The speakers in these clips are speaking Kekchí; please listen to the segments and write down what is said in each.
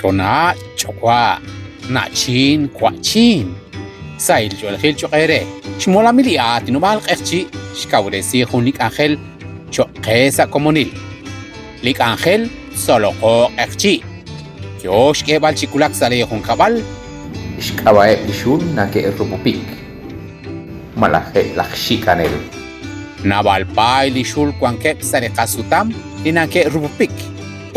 Ch'ona' ch'owa', na'chin, wa'chin. Sahil ch'oolejil cho'q eere. Xmolamil li aatinob'aal q'eqchi' xkawresi jun li k'anjel cho'q qe sa' komonil. Li k'anjel tzoloqo q'eqchi' yo xk'eeb'al chi wulak sa' lee junkab'al. Xk'ab'a'eb' li xul nake'rupupik malaj eb' laj xik'anel. Naab'al paay li xul wankeb' sa' li qasutam li nake'rupupik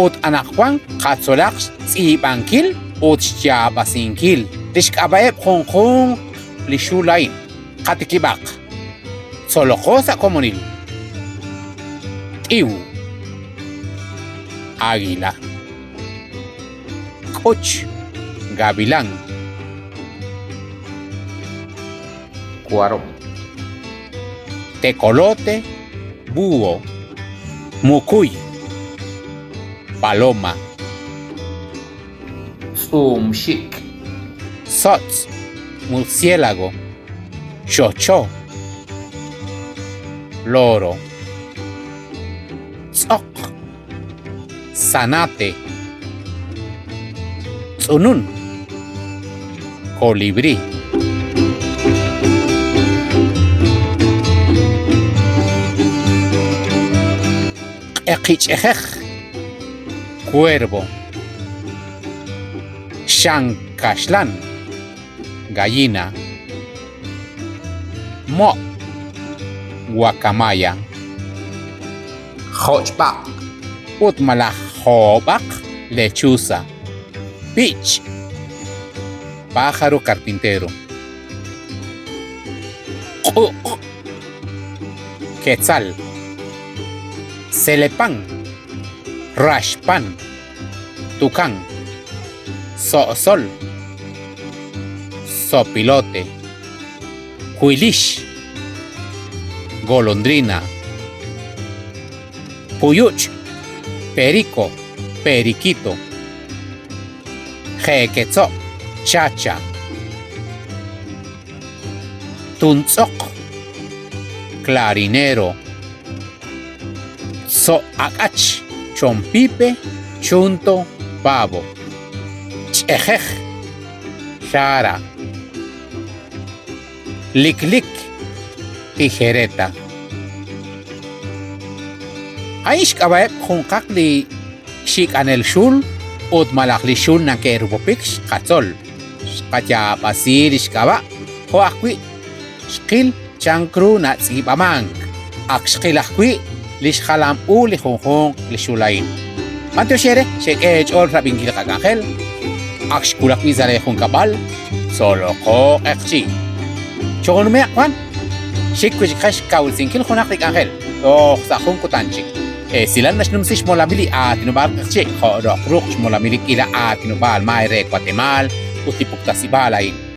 ut anaqwan qatzolaq xtz'iib'ankil ut xyaab'asinkil li xk'ab'a'eb' junjunq li xul a'in. Qatikib'aq. Tzoloqo sa' komonil. T'iw. Águila. K'uch. Gavilán. Cuarón. Tecolote. Búho. Mukuy. Paloma. Tz'uumxik. Sotz', murciélago, xocho, loro, tz'oq, zanate, tz'unun, colibrí. Q'eqich'ejej, cuervo. Xan kaxlan, gallina. Mo', guacamaya. Joch'b'aq ut malaj joob'aq, lechuza. Pich, pájaro carpintero. Q'uq', quetzal. Selepan, raxpan. Tukan, So'sol, Sopilote, Huilix, Golondrina, Puyuch, Perico, Periquito, Jequetzo, Chacha, Tuntz'oq, Clarinero, Tzo'ak'ach, Chompipe, Chunto, Pavo, Ch'ejej, Xara, Liklik, Tijereta. A'in xk'ab'a'eb' junqaq li xik'anel xul ut malaj li xul nake'rupupik xqatzol, xqayaab'asi li xk'ab'a' jo' ajwi' xqil chank ru natz'iib'amank. Ak xqil ajwi' li xjalam u li junjunq li xul a'in. B'antiox eere xek'e eech'ool rab'inkil li qak'anjel. Ak xwulak b'i' sa' lee junkab'al, tzoloqo q'eqchi'. Choonume'q wan, xik wi' chik qe xkawresinkil junaq li k'anjel, toj sa' jun kutan chik. Esilal naxnumsi xmolamil li aatinob'aal q'eqchi' jo' roq ruq' xmolamil li k'iila aatinob'aal maay re Watemaal ut li puktasib'aal a'in.